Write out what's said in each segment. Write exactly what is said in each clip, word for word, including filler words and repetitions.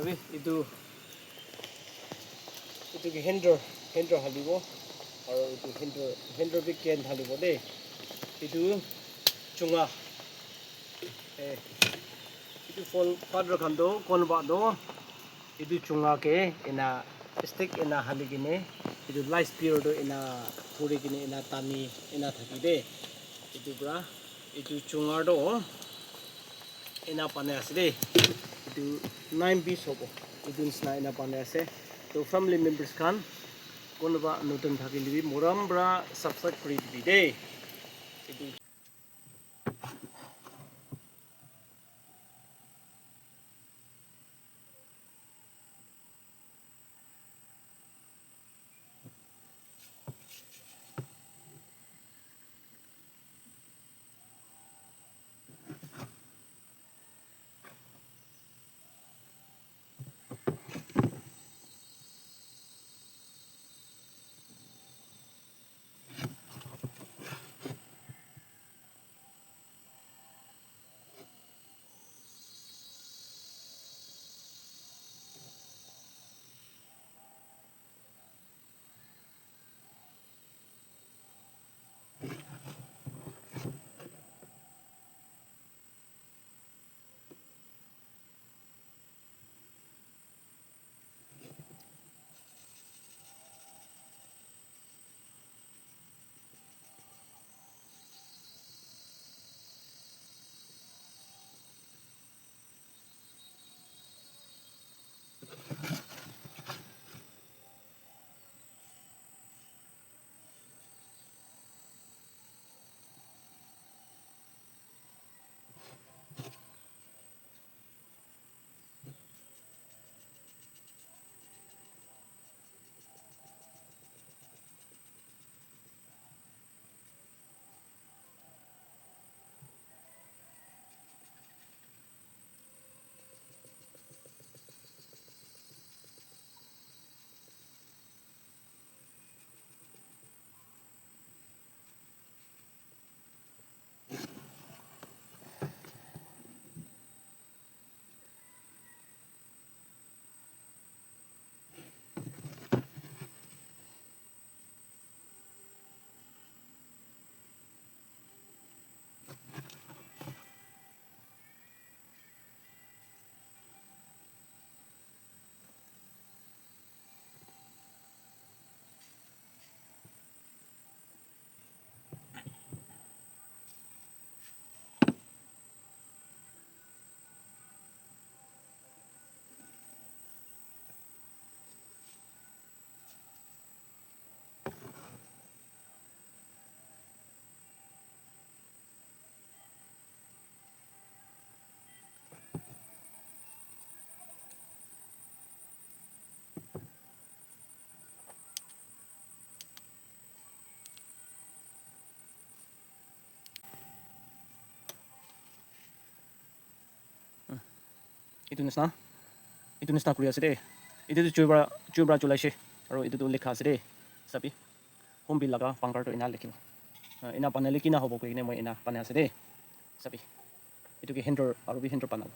Etu, etu ke handle, handle halibo, aru etu handle, handle bi can halibo de. Etu chunga, eh, etu fall father khan toh konba toh etu chunga ke ena stick ena hali kene etu live spear toh ena thori kene ena tani ena thaki de. Etu pra etu chunga toh ena banai ase de. Etu nine piece hobo. Etu nisna ena banai ase. To family members khan, konoba notun thakile bi morom pra subscribe kuri dibi de. Etu Etu nisna, etu nisna kuri ase de. Etu tu chupra, chupra chulaishe. Aru etu tu likha ase de. Sabi. Hornbill laga pankar tu ena likhibo. Ah, ena banai le kina hobo koi kene moi ena banai ase de. Sabi. Etu ke handle, aru bi handle banabo.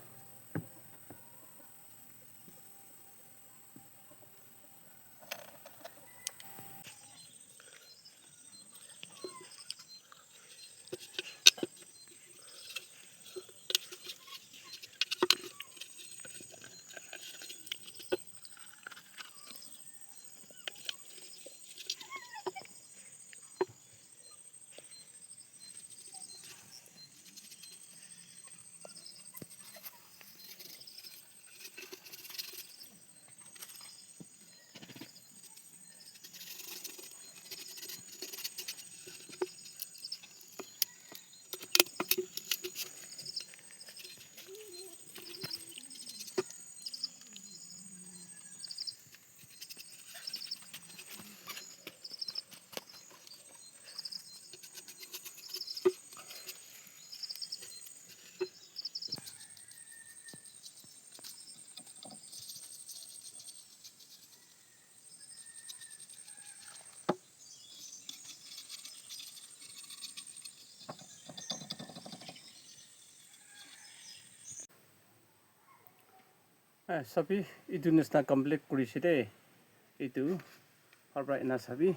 Ah, sabi, etu nisna complete kurishe de. Etu, bhal para ena sabi.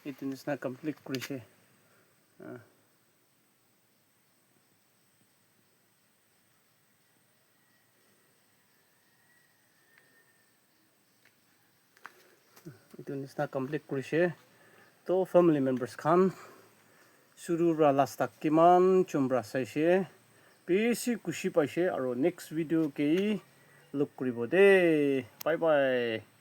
Etu nisna complete kurishe. Ah. Etu nisna complete kurishe. To family members khan, suru para last tak kiman chun para saishe, bishi khushi paishe, aro next video ke look kuribo de. Bye bye.